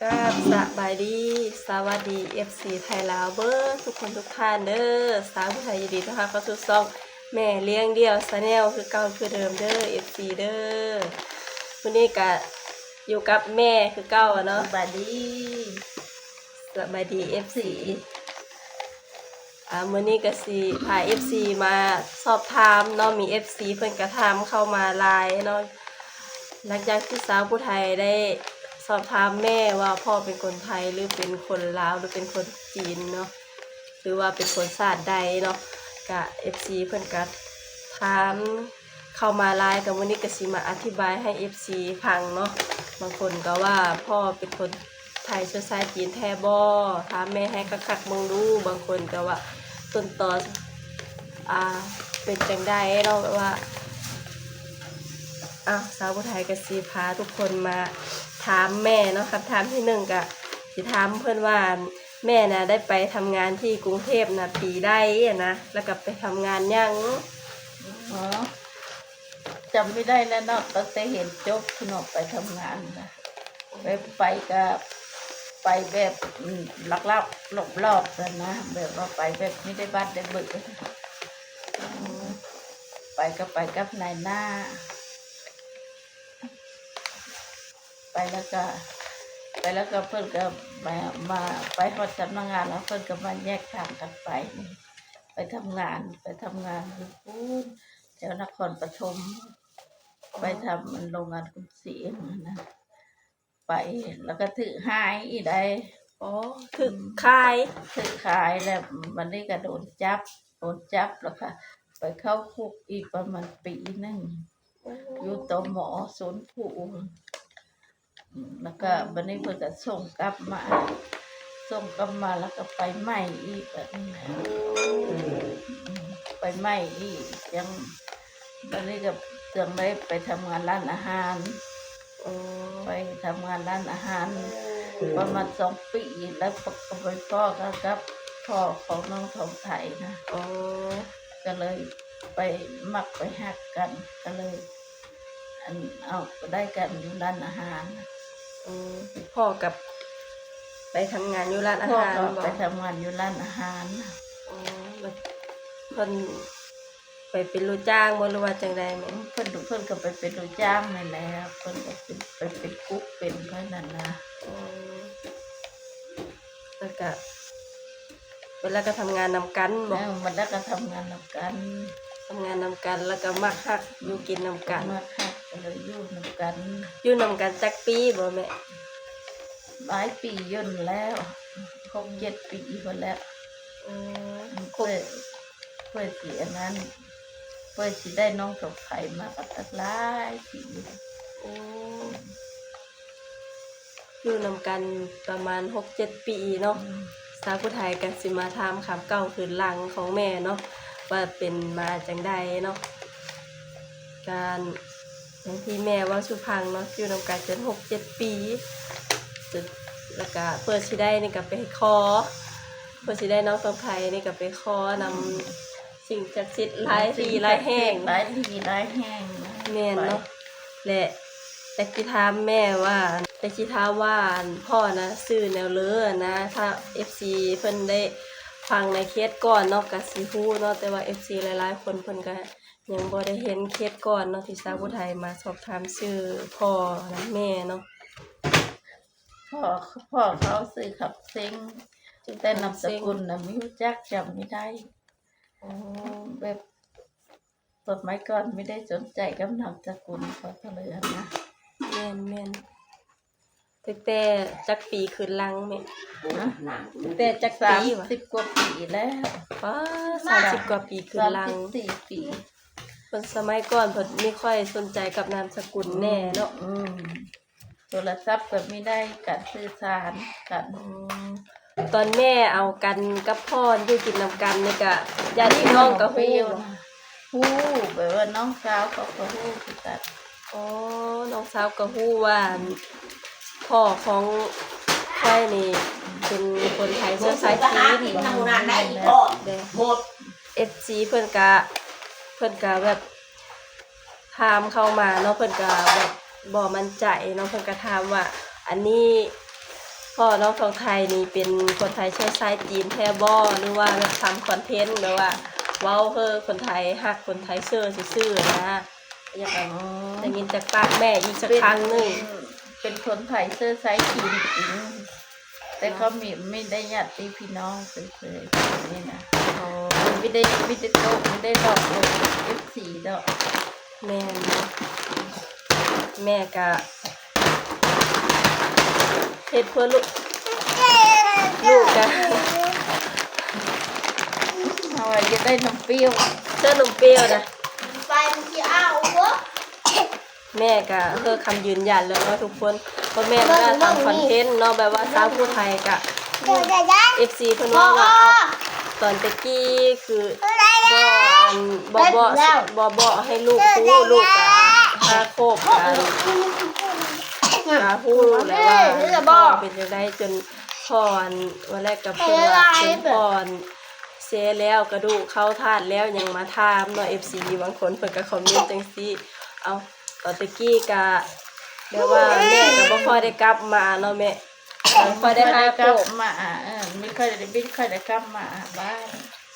ກາບສະບາຍດີ ສະຫວັດດີ ເອັຟຊີ ໄທລາວເບີດທຸກຄົນທຸກທ່ານເດີ. ສາວຜູ້ໄທຍິນດີຕ້ອນຮັບເຂົ້າສູ່ຊ່ອງແມ່ລ້ຽງດ່ຽວ Channel ຄືເກົ່າຄືເດີມເດີ ເອັຟຊີ ເດີ. ມື້ນີ້ກະຢູ່ກັບແມ່ຄືເກົ່າເນາະ. ສະບາຍດີ ສະບາຍດີ ເອັຟຊີ. ອ່າ ມື້ນີ້ກະຊິພາ ເອັຟຊີ ມາສອບຖາມເນາະ, ມີ ເອັຟຊີ ເພິ່ນກະຖາມເຂົ້າມາຫຼາຍເນາະ. ຫຼັງຈາກທີ່ສາວຜູ້ໄທໄດ້ສອບຖາມແມ່ວ່າພໍ່ເປັນຄົນໄທ ຫຼື ເປັນຄົນລາວ ຫຼື ເປັນຄົນຈີນເນາະ ຫຼືວ່າເປັນຄົນຊາດໃດເນາະ, ກະ ເອັຟຊີ ເພິ່ນກະຖາມເຂົ້າມາຫຼາຍ, ກະມື້ນີ້ກະຊິມາອະທິບາຍໃຫ້ ເອັຟຊີ ຟັງເນາະ. ບາງຄົນກະວ່າພໍ່ເປັນຄົນ ໄທເຊື້ອສາຍຈີນແທ້ບໍ່? ຖາມແມ່ໃຫ້ຄັກໆເບິ່ງດູ. ບາງຄົນກະວ່າຕົ້ນຕໍ ອ່າ ເປັນຈັ່ງໃດເນາະ ແບບວ່າ ອ່າ ສາວຜູ້ໄທກະຊິພາທຸກຄົນມາຖາມແມ່ເນາະ. ຄຳຖາມທີໜຶ່ງກະຊິຖາມເພິ່ນວ່າ ແມ່ນະໄດ້ໄປທຳງານທີ່ກຸງເທບນະປີໃດຫັ້ນນະ ແລ້ວກະໄປທຳງານຫຍັງ? ອໍ ຈຳບໍ່ໄດ້ແລ້ວເນາະ, ຕັ້ງແຕ່ຮຽນຈົບພຸ້ນເນາະ ໄປທຳງານນະ. ແບບໄປກະໄປແບບ ອືມ ລັກໆລອບໆຫັ້ນນະ, ແບບວ່າໄປແບບມີໄດ້ບັດໄດ້ເບີ. ໄປກະໄປກັບນາຍໜ້າ ໄປແລ້ວກະ ໄປແລ້ວກະເພິ່ນກະມາ ມາ ໄປຮອດສຳນັກງານແລ້ວ ເພິ່ນກະມາແຍກທາງກັນໄປ ໄປທຳງານ ໄປທຳງານຢູ່ພຸ້ນ ແຖວນະຄອນປະຖົມ. ໄປທຳອັນໂລງງານກຸງເຊບຫັ້ນນະ ໄປແລ້ວກະຖືກຂາຍອີກໃດ໋. ອໍ ຖືກຂາຍ ຖືກຂາຍແລ້ວ ບັດນີ້ກະໂດນຈັບ ໂດນຈັບແລ້ວກະໄປເຂົ້າຄຸກອີກປະມານປີໜຶ່ງ ໂອ້ ຢູ່ ຕມ ໂຊນພູ. ແລ້ວກະ ອືມ ບັດນີ້ເພິ່ນກະສົ່ງກັບມາ ສົ່ງກັບມາແລ້ວກະໄປໃໝ່ອີກ ແບບນີ້ນະ. ອືມ ໄປໃໝ່ອີກ ຈັ່ງ ບັດນີ້ກະຈັ່ງໄດ້ໄປທຳງານຮ້ານອາຫານ. ອໍ ໄປທຳງານຮ້ານອາຫານປະມານສອງປີ ແລ້ວກະໄປພໍ້ກັນກັບພໍ່ຂອງນ້ອງທອງໄທນະ. ອໍ ກະເລີຍໄປມັກໄປຮັກກັນ ກະເລີຍ ອັນ ເອົາ ໄດ້ກັນຢູ່ຮ້ານອາຫານ. ອືມ ພໍ້ກັບໄປທຳງານຢູ່ຮ້ານອາຫານບໍ? ໄປທຳງານຢູ່ຮ້ານອາຫານ. ອໍ ແລ້ວເພິ່ນໄປເປັນລູກຈ້າງບໍ ຫຼືວ່າຈັ່ງໃດແມ່? ເພິ່ນ ເພິ່ນກະໄປເປັນລູກຈ້າງນັ້ນແຫຼະ ເພິ່ນກະໄປເປັນກຸກເປັນເພິ່ນຫັ້ນນະ. ອໍ ແລ້ວກະ ເວລາກະທຳງານນຳກັນບໍ? ເອີ ເວລາກະທຳງານນຳກັນ ທຳງານນຳກັນ ແລ້ວກະມັກຮັກຢູ່ກິນນຳກັນ ມັກຮັກ ກະເລີຍຢູ່ນຳກັນ. ຢູ່ນຳກັນຈັກປີບໍແມ່? ຫຼາຍປີຢູ່ແລ້ວ ຫົກເຈັດປີພຸ້ນແຫຼະ. ອໍ ເພື່ອ ເພື່ອຊິອັນນັ້ນ ເພື່ອຊິໄດ້ນ້ອງທອງໄທມາກະຕັກຫຼາຍປີ. ໂອ້ ຢູ່ນຳກັນປະມານຫົກເຈັດປີເນາະ. ອືມ ສາວຜູ້ໄທກະຊິມາຖາມຄຳເກົ່າຄືນຫຼັງຂອງແມ່ເນາະ ວ່າເປັນມາຈັ່ງໃດເນາະ. ການ ຢ່າງທີ່ແມ່ເວົ້າສູ່ຟັງເນາະ ຢູ່ນຳກັນຈົນຫົກເຈັດປີ ແລ້ວກະເພື່ອຊິໄດ້ນີ້ກະໄປຂໍ ເພື່ອຊິໄດ້ນ້ອງທອງໄທນີ້ກະໄປຂໍນຳ ອືມ ສິ່ງສັກສິດຫຼາຍທີ່ຫຼາຍແຫ່ງ ຫຼາຍທີ່ຫຼາຍແຫ່ງ. ແມ່ນເນາະ ແລະ ຢາກຊິຖາມແມ່ວ່າ ຢາກຊິຖາມວ່າ ອັນ ພໍ່ນະຊື່ແນວເລີນະ? ຖ້າ ເອັຟຊີ ເພິ່ນໄດ້ຟັງໃນເຄສກ່ອນເນາະ ກະຊິຮູ້ເນາະ, ແຕ່ວ່າ ເອັຟຊີ ຫຼາຍໆຄົນເພິ່ນກະຍັງບໍ່ໄດ້ເຫັນເຄສກ່ອນເນາະ ທີ່ສາວຜູ້ໄທມາສອບຖາມຊື່ພໍ່ນຳແມ່ເນາະ. ພໍ່ ພໍ່ເຂົາຊື່ຄຳເສັງ ແຕ່ນາມສະກຸນນະບໍ່ຮູ້ຈັກ ຈຳບໍ່ໄດ້. ອໍ ແບບ ສະໄໝກ່ອນບໍ່ໄດ້ສົນໃຈກັບນາມສະກຸນເຂົາເທົ່າໃດຫັ້ນນະ. ແມ່ນໆ ຕັ້ງແຕ່ຈັກປີຄືນຫຼັງແມ່? ຮະ? ຕັ້ງແຕ່ຈັກປີວະ? ສາມສິບກວ່າປີແລ້ວ. ປ້າ ສາມສິບກວ່າປີຄືນຫຼັງ ສາມສິບສີ່ປີ. ເພິ່ນສະໄໝກ່ອນເພິ່ນມີຄ່ອຍສົນໃຈກັບນາມສະກຸນແດ່ເນາະ. ອືມ ໂທລະສັບກະມີໄດ້ ການສື່ສານກັນ. ອືມ ຕອນແມ່ເອົາກັນກັບພໍ່ຢູ່ກິນນຳກັນນີ້ກະ ຍາດພີ່ນ້ອງກະຮູ້ ຮູ້ ແບບວ່ານ້ອງສາວເຂົາກະຮູ້ຄືກັນ. ອໍ ນ້ອງສາວກະຮູ້ວ່າ ພໍ່ຂອງຂ້ອຍນີ້ເປັນຄົນໄທເຊື້ອສາຍຈີນ. ເອັຟຊີ ເພິ່ນກະ ເພິ່ນກະແບບ ຖາມເຂົ້າມາເນາະ ເພິ່ນກະແບບບໍ່ໝັ້ນໃຈເນາະ ເພິ່ນກະຖາມວ່າ ອັນນີ້ ພໍ່ນ້ອງທອງໄທນີ້ເປັນຄົນໄທເຊື້ອສາຍຈີນແທ້ບໍ່ ຫຼືວ່າແບບທຳຄອນເທັນ ແບບວ່າເວົ້າໃຫ້ຄົນໄທຮັກ ຄົນໄທເຊີຊື່ໆນະ? ຢາກ ອໍ ໄດ້ຍິນຈາກປາກແມ່ອີກສັກຄັ້ງໜຶ່ງ. ເປັນຄົນໄທເຊື້ອສາຍຈີນຈິງ ແຕ່ເຂົາມີ ມີໄດ້ຍາດຕິພີ່ນ້ອງເຊີຍໆນີ້ນະ. ອໍ ມີໄດ້ ມີແຕ່ໂຕ ມີໄດ້ຫຼອກເອຟຊີດອກ. ແມ່ນ ແມ່ກະເຮັດເພື່ອລູກ ລູກກະ ເຮົາວ່າຢາກໄດ້ນົມປ່ຽວ ເຊີນນົມປ່ຽວນະ ໄປມັນຊິເອົາບໍ່? ແມ່ກະເຮີຄຳຢືນຢັນແລ້ວເນາະທຸກຄົນ ບໍ່ແມ່ນວ່າທຳຄອນເທັນເນາະ ແບບວ່າຊາວຜູ້ໄທກະ ເອັຟຊີເພິ່ນເວົ້າວ່າ ຕອນແຕ່ກີ້ຄື ບໍ່ ອັນ ບໍ່ເບາະ ບໍ່ເບາະໃຫ້ລູກຮູ້ ລູກກະຫ້າຂວບກະ ກະຮູ້ແລ້ວວ່າພໍ່ເປັນຈັ່ງໃດ ຈົນພໍ່ ອັນ ວ່າແລ້ວກະເພິ່ນວ່າ ຈົນພໍ່ ອັນ ເຊແລ້ວ ກະດູກເຂົ້າທາດແລ້ວ ຍັງມາຖາມເນາະ ເອັຟຊີ ບາງຄົນເພິ່ນກະຄອມເມັນຈັ່ງຊີ້. ເອົ້າ ຕອນແຕ່ກີ້ກະ ແບບວ່າແມ່ກະບໍ່ຄ່ອຍໄດ້ກັບມາເນາະແມ່ ບໍ່ຄ່ອຍໄດ້ຫາ ບໍ່ຄ່ອຍໄດ້ກັບມາ ເອີ ມີຄ່ອຍໄດ້ບິນ ຄ່ອຍໄດ້ກັບມາບ້ານ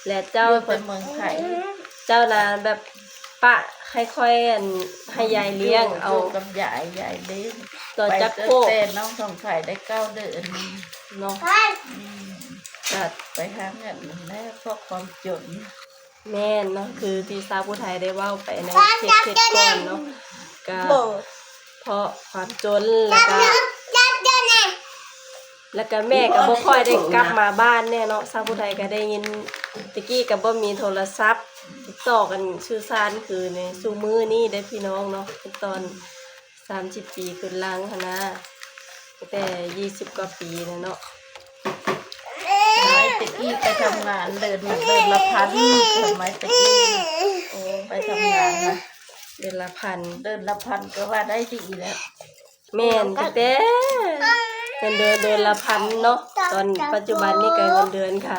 ແລະເຈົ້າ ຢູ່ແຕ່ເມືອງໄທ ເຈົ້ານະແບບປະໃຫ້ຂ້ອຍ ອັນ ໃຫ້ຍາຍລ້ຽງ ເອົາ ຢູ່ກັບຍາຍ ຍາຍລ້ຽງ ຕອນຈັກຂວບ? ໄປຕັ້ງແຕ່ນ້ອງທອງໄທໄດ້ເກົ້າເດືອນເນາະ ອືມ ກະໄປຫາເງິນຫັ້ນແຫຼະ ເພາະຄວາມຈົນ. ແມ່ນເນາະ ຄືທີ່ຊາວຜູ້ໄທໄດ້ເວົ້າໄປໃນເທບ ເທບກ່ອນເນາະ ກະເພາະຄວາມຈົນ ແລ້ວກະ ແລ້ວກະແມ່ກະບໍ່ຄ່ອຍໄດ້ກັບມາບ້ານແນ່ເນາະ ຊາວຜູ້ໄທກະໄດ້ຍິນ ແຕ່ກີ້ກະບໍ່ມີໂທລະສັບຕິດຕໍ່ກັນສື່ສານຄືໃນຊຸມື້ນີ້ເດ້ພີ່ນ້ອງເນາະ ເປັນຕອນ ສາມສິບປີຂຶ້ນຫຼັງຫັ້ນນະ ຕັ້ງແຕ່ຍີ່ສິບກວ່າປີແລ້ວເນາະ. ສະໄໝແຕ່ກີ້ໄປທຳງານເດືອນ ເດືອນລະພັນ ສະໄໝແຕ່ກີ້ ໂອ້ ໄປທຳງານນະ ເດືອນລະພັນ ເດືອນລະພັນກະວ່າໄດ້ດີແລ້ວ. ແມ່ນ ຕັ້ງແຕ່ເງິນເດືອນ ເດືອນລະພັນເນາະ ຕອນປັດຈຸບັນນີ້ກະເງິນເດືອນກະ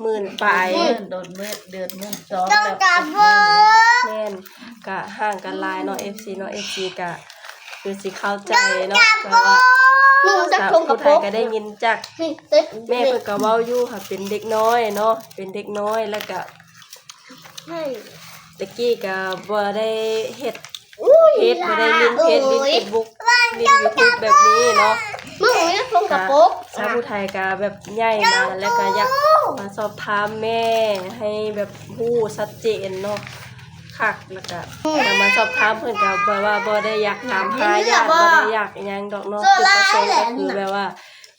ໝື່ນປາຍ ເດືອນ ເດືອນ ເດືອນ ເດືອນ ເດືອນສອງແລ້ວ ແມ່ນ ກະຫ່າງກັນຫຼາຍເນາະ ເອັຟຊີ ເນາະ ເອັຟຊີ ກະຄືຊິເຂົ້າໃຈເນາະ ແບບວ່າ ຊາວຜູ້ໄທກະໄດ້ຍິນຈາກ ແມ່ເພິ່ນກະເວົ້າຢູ່ ຫາເປັນເດັກນ້ອຍເນາະ ເປັນເດັກນ້ອຍ ແລ້ວກະ ແຕ່ກີ້ກະບໍ່ໄດ້ເຮັດ ເພຈ ບໍ່ໄດ້ຫຼິ້ນເພຈ ຫຼິ້ນເຟສບຸກ ຫຼິ້ນຢູທູບແບບນີ້ເນາະ ກະຊາວຜູ້ໄທກະແບບໃຫຍ່ມາ ແລ້ວກະຢາກມາສອບຖາມແມ່ໃຫ້ແບບຮູ້ຊັດເຈນເນາະ ຄັກ ແລ້ວກະຢາກມາສອບຖາມເພິ່ນ ກະແບບວ່າບໍ່ໄດ້ຢາກຕາມຫາຍາດ ບໍ່ໄດ້ຢາກຫຍັງດອກເນາະ ຈຸດປະສົງກະຄືແບບວ່າ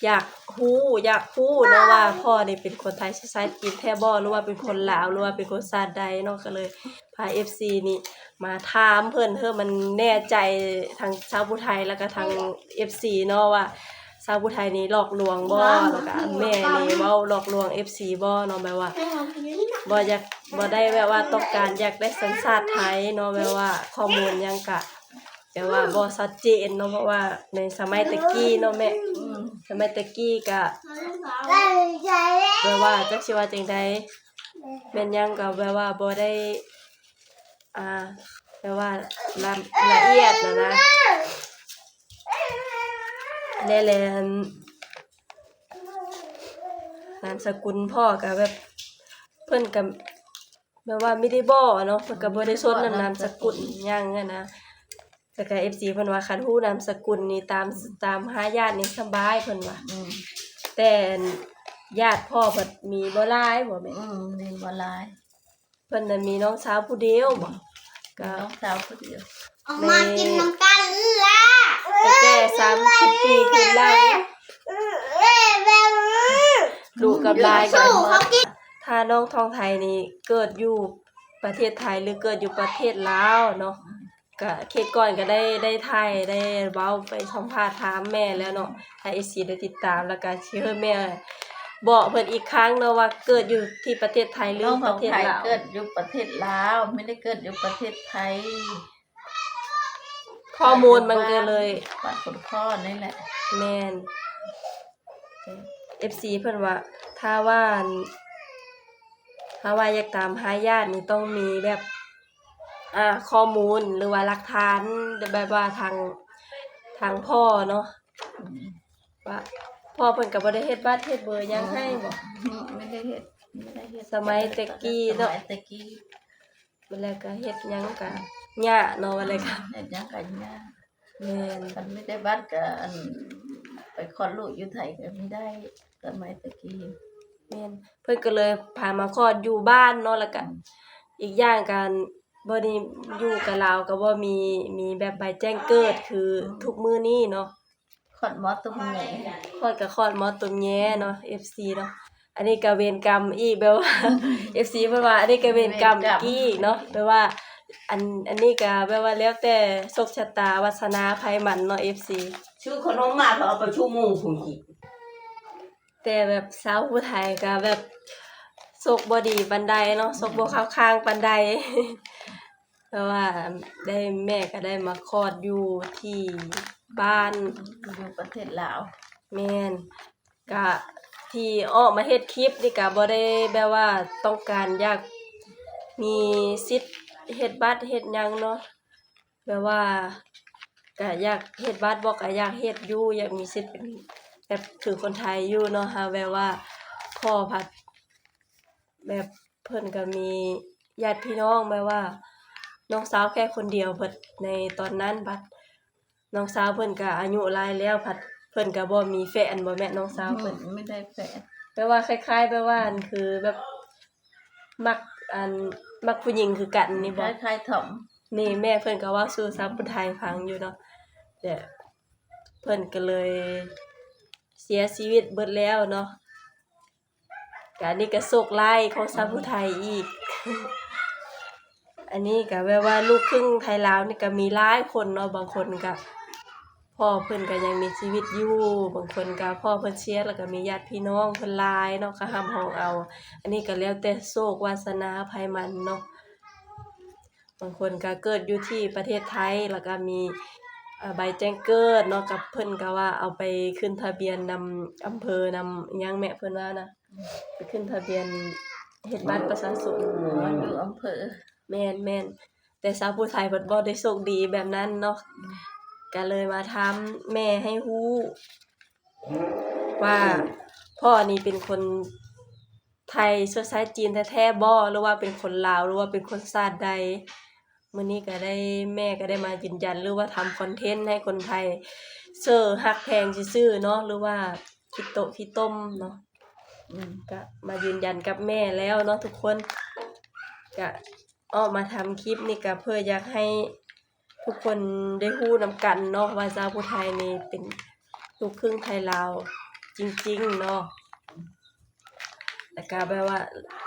ຢາກຮູ້ ຢາກຮູ້ເນາະວ່າພໍ່ນີ້ເປັນຄົນໄທເຊື້ອສາຍຈີນແທ້ບໍ່ ຫຼືວ່າເປັນຄົນລາວ ຫຼືວ່າເປັນຄົນຊາດໃດເນາະ ກະເລີຍ ພາເອັຟຊີນີ້ມາຖາມເພິ່ນ ເພື່ອມັນແນ່ໃຈທັງຊາວຜູ້ໄທ ແລ້ວກະທັງເອັຟຊີເນາະວ່າ ຊາວຜູ້ໄທນີ້ຫຼອກລວງບໍ່ ແລ້ວກະແມ່ນີ້ເວົ້າຫຼອກລວງເອັຟຊີບໍ່ເນາະ ແບບວ່າບໍ່ຢາກ ບໍ່ໄດ້ແບບວ່າຕ້ອງການຢາກໄດ້ສັນຊາດໄທເນາະ ແບບວ່າຂໍ້ມູນຫຍັງກະ ແບບວ່າບໍ່ຊັດເຈນເນາະ ເພາະວ່າໃນສະໄໝແຕ່ກີ້ເນາະແມ່ ອືມ ສະໄໝແຕ່ກີ້ກະ ແບບວ່າຈັກຊິວ່າຈັ່ງໃດ ແມ່ນຫຍັງກະແບບວ່າບໍ່ໄດ້ ອ່າ ແບບວ່າລະ ລະອຽດຫັ້ນນະ ແລະ ແລະ ອັນ ນາມສະກຸນພໍ່ກະແບບ ເພິ່ນກະ ແບບວ່າມີແຕ່ບໍ່ເນາະ ເພິ່ນກະບໍ່ໄດ້ຊົນນຳນາມສະກຸນຫຍັງຫັ້ນນະ ແລ້ວກະເອັຟຊີເພິ່ນວ່າຄັນຮູ້ນາມສະກຸນນີ້ຕາມ ຕາມຫາຍາດນີ້ສະບາຍເພິ່ນວ່າ ອືມ ແຕ່ຍາດພໍ່ເພິ່ນມີບໍ່ຫຼາຍບໍ່ແມ່? ອືມ ມີບໍ່ຫຼາຍ ເພິ່ນນະມີນ້ອງສາວຜູ້ດຽວບໍ່? ກະມີນ້ອງສາວຜູ້ດຽວ ອອກມາກິນນຳກັນລະ ແຕ່ ແຕ່ສາມສິບປີຂຶ້ນໄລ່ ດຸກັບຫຼາຍກັນ ຖ້ານ້ອງທອງໄທນີ້ເກີດຢູ່ປະເທດໄທ ຫຼື ເກີດຢູ່ປະເທດລາວເນາະ ກະເຄດກ່ອນກະໄດ້ ໄດ້ຖ່າຍ ໄດ້ເວົ້າໄປສຳພາດຖາມແມ່ແລ້ວເນາະ ຖ້າເອັຟຊີໄດ້ຕິດຕາມ ແລ້ວກະຊິໃຫ້ແມ່ບອກເພິ່ນອີກຄັ້ງເນາະວ່າເກີດຢູ່ທີ່ປະເທດໄທ ຫຼື ປະເທດລາວ ເກີດຢູ່ປະເທດລາວ ບໍ່ໄດ້ເກີດຢູ່ປະເທດໄທ ຂໍ້ມູນມັນກະເລີຍ ບ້ານຄົນຄໍນີ້ແຫຼະ ແມ່ນ ເອັຟຊີເພິ່ນວ່າ ຖ້າວ່າ ຖ້າວ່າຢາກຕາມຫາຍາດນີ້ຕ້ອງມີແບບ ອ່າ ຂໍ້ມູນ ຫຼືວ່າຫຼັກຖານ ແບບວ່າທາງ ທາງພໍ່ເນາະ ອືມ ວ່າພໍ່ເພິ່ນກໍບໍ່ໄດ້ເຮັດບັດເຮັດເບີຫຍັງໃຫ້ບໍ? ອືມ ບໍ່ໄດ້ເຮັດ ບໍ່ໄດ້ເຮັດ. ສະໄໝແຕ່ກີ້ເນາະ ສະໄໝແຕ່ກີ້ ແລ້ວກໍເຮັດຫຍັງກໍຍາກເນາະ ວ່າແລ້ວກໍ ເຮັດຫຍັງກໍຍາກ. ແມ່ນ ຄັນມີແຕ່ບັດກໍ ອັນ ໄປຄອດລູກຢູ່ໄທກໍມີໄດ້ ສະໄໝແຕ່ກີ້. ແມ່ນ ເພິ່ນກໍເລີຍພາມາຄອດຢູ່ບ້ານເນາະ ແລ້ວກໍ ອືມ ອີກຢ່າງກໍ ບໍ່ໄດ້ຢູ່ກັບລາວກໍບໍ່ມີ ມີແບບໃບແຈ້ງເກີດຄື ອືມ ທຸກມື້ນີ້ເນາະ. ຄອດໝໍຕົມແຍ ຄອດກໍຄອດໝໍຕົມແຍເນາະ ເອັຟຊີເນາະ. ອັນນີ້ກໍເວນກຳອີກ ແບບວ່າ ເອັຟຊີເພິ່ນວ່າ ອັນນີ້ກໍເວນກຳ ເວນກຳ ອີກເນາະ ແບບວ່າ ອັນ ອັນນີ້ກໍແບບວ່າແລ້ວແຕ່ໂຊກຊະຕາວາສະໜາໃຜມັນເນາະ ເອັຟຊີ. ຊື້ຂະໜົມມາ ເຂົາເອົາໄປສູ່ໝູ່ພຸ້ນອີກ. ແຕ່ແບບຊາວຜູ້ໄທກໍແບບໂຊກບໍ່ດີປານໃດເນາະ ໂຊກບໍ່ເຂົ້າຂ້າງປານໃດ ເພາະວ່າໄດ້ ແມ່ກໍໄດ້ມາຄອດຢູ່ທີ່ບ້ານ ຢູ່ປະເທດລາວ. ແມ່ນ ກະທີ່ອອກມາເຮັດຄລິບນີ້ກະບໍ່ໄດ້ແບບວ່າຕ້ອງການຢາກມີສິດເຮັດບັດເຮັດຫຍັງເນາະ ແບບວ່າກະຢາກເຮັດບັດບໍ ກະຢາກເຮັດຢູ່ ຢາກມີສິດເປັນແບບຄືຄົນໄທຢູ່ເນາະ. ຫາແບບວ່າພໍ່ພັດ ແບບເພິ່ນກໍມີຍາດພີ່ນ້ອງ ແບບວ່ານ້ອງສາວແຄ່ຄົນດຽວເບິດໃນຕອນນັ້ນ ບັດນ້ອງສາວເພິ່ນກໍອາຍຸຫຼາຍແລ້ວ ພັດເພິ່ນກໍບໍ່ມີແຟນບໍ ແມ່ນນ້ອງສາວເພິ່ນ ອືມ ບໍ່ໄດ້ແຟນ. ແບບວ່າຄ້າຍໆ ແບບວ່າ ອັນ ຄືແບບມັກ ອັນ ມັກຜູ້ຍິງຄືກັນນີ້ບໍ? ຄ້າຍໆ ທອມ ນີ້ແມ່ເພິ່ນກໍເວົ້າສູ່ຊາວຜູ້ໄທຟັງຢູ່ເນາະ ແຕ່ເພິ່ນກໍເລີຍເສຍຊີວິດເບິດແລ້ວເນາະ. ກະອັນນີ້ກະໂຊກຮ້າຍຂອງຊາວຜູ້ໄທອີກ. ອັນນີ້ກະແບບວ່າລູກຄຶ່ງໄທລາວນີ້ກະມີຫຼາຍຄົນເນາະ ບາງຄົນກະພໍ່ເພິ່ນກະຍັງມີຊີວິດຢູ່ ບາງຄົນກະພໍ່ເພິ່ນເສຍ ແລ້ວກະມີຍາດພີ່ນ້ອງເພິ່ນຫຼາຍເນາະ ກະຮັບຮອງເອົາ. ອັນນີ້ກະແລ້ວແຕ່ໂຊກວາສະໜາໃຜມັນເນາະ. ບາງຄົນກໍເກີດຢູ່ທີ່ປະເທດໄທ ແລ້ວກໍມີ ເອີ ໃບແຈ້ງເກີດເນາະ ກັບເພິ່ນກໍວ່າເອົາໄປຂຶ້ນທະບຽນນຳອຳເພີ ນຳຫຍັງແມ່ເພິ່ນວ່ານະ ໄປຂຶ້ນທະບຽນເຮັດບັດປະຊາຊົນ ຢູ່ອຳເພີ. ແມ່ນໆ ແຕ່ຊາວຜູ້ໄທເພິ່ນບໍ່ໄດ້ໂຊກດີແບບນັ້ນເນາະ ກໍເລີຍມາຖາມແມ່ໃຫ້ຮູ້ວ່າພໍ່ນີ້ເປັນຄົນ ໄທເຊື້ອສາຍຈີນແທ້ໆບໍ ຫຼືວ່າເປັນຄົນລາວ ຫຼືວ່າເປັນຄົນຊາດໃດ? ມື້ນີ້ກໍໄດ້ ແມ່ກໍໄດ້ມາຢືນຢັນ ຫຼືວ່າທຳຄອນເທັນໃຫ້ຄົນໄທເຊີຮັກແພງຊື່ໆເນາະ ຫຼືວ່າຂີ້ໂຕະຂີ້ຕົມເນາະ. ອືມ ກໍມາຢືນຢັນກັບແມ່ແລ້ວເນາະທຸກຄົນ ກະອອກມາທຳຄລິບນີ້ກະເພື່ອຢາກໃຫ້ ທຸກຄົນໄດ້ຮູ້ນຳກັນເນາະວ່າຊາວຜູ້ໄທນີ້ເປັນລູກຄຶ່ງໄທລາວຈິງໆເນາະ ແລ້ວກະແບບວ່າ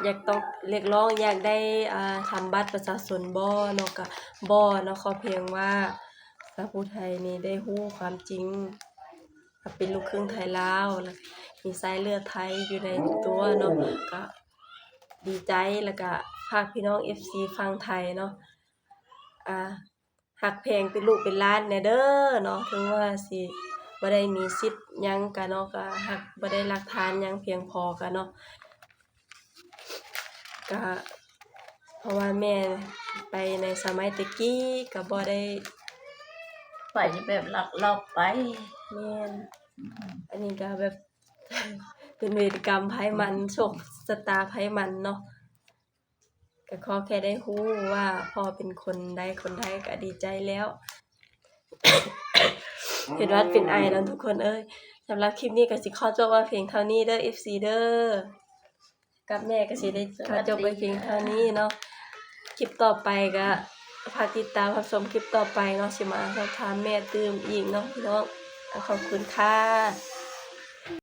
ຢາກຕ້ອງ ຮຽກຮ້ອງຢາກໄດ້ ອ່າ ທຳບັດປະຊາຊົນບໍເນາະ ກະບໍ່ເນາະ ຂໍພຽງວ່າຊາວຜູ້ໄທນີ້ໄດ້ຮູ້ຄວາມຈິງ ວ່າເປັນລູກຄຶ່ງໄທລາວ ແລ້ວມີສາຍເລືອດໄທຢູ່ໃນຕົວເນາະ ກະດີໃຈ ແລ້ວກະຝາກພີ່ນ້ອງເອັຟຊີຝັ່ງໄທເນາະ ອ່າ ຮັກແພງເປັນລູກເປັນຫຼານແດ່ເດີເນາະ ເຖິງວ່າຊິບໍ່ໄດ້ມີສິດຫຍັງກະເນາະ ກະຮັກ ບໍ່ໄດ້ຮັກທ່ານຫຍັງພຽງພໍກະເນາະ ກະເພາະວ່າແມ່ໄປໃນສະໄໝແຕ່ກີ້ກະບໍ່ໄດ້ ໄປແບບລັກລອບໄປ. ແມ່ນ ອືມ ອັນນີ້ກະແບບ ເປັນເວນກຳໃຜມັນ ໂຊກຊະຕາໃຜມັນເນາະ. ກໍຂໍແຄ່ໄດ້ຮູ້ວ່າພໍ່ເປັນຄົນໃດຄົນໃດກໍດີໃຈແລ້ວ ເປັນຫວັດເປັນໄອເນາະທຸກຄົນເອີຍ. ສຳລັບຄລິບນີ້ກໍຊິຂໍຈົບໄວ້ພຽງເທົ່ານີ້ເດີ ເອັຟຊີເດີ ກັບແມ່ກໍຊິໄດ້ຂໍຈົບໄວ້ພຽງເທົ່ານີ້ເນາະ. ຄລິບຕໍ່ໄປກໍຝາກຕິດຕາມຮັບຊົມຄລິບຕໍ່ໄປເນາະ ຊິມາສອບຖາມແມ່ຕື່ມອີກເນາະພີ່ນ້ອງ. ຂອບຄຸນຄ່ະ.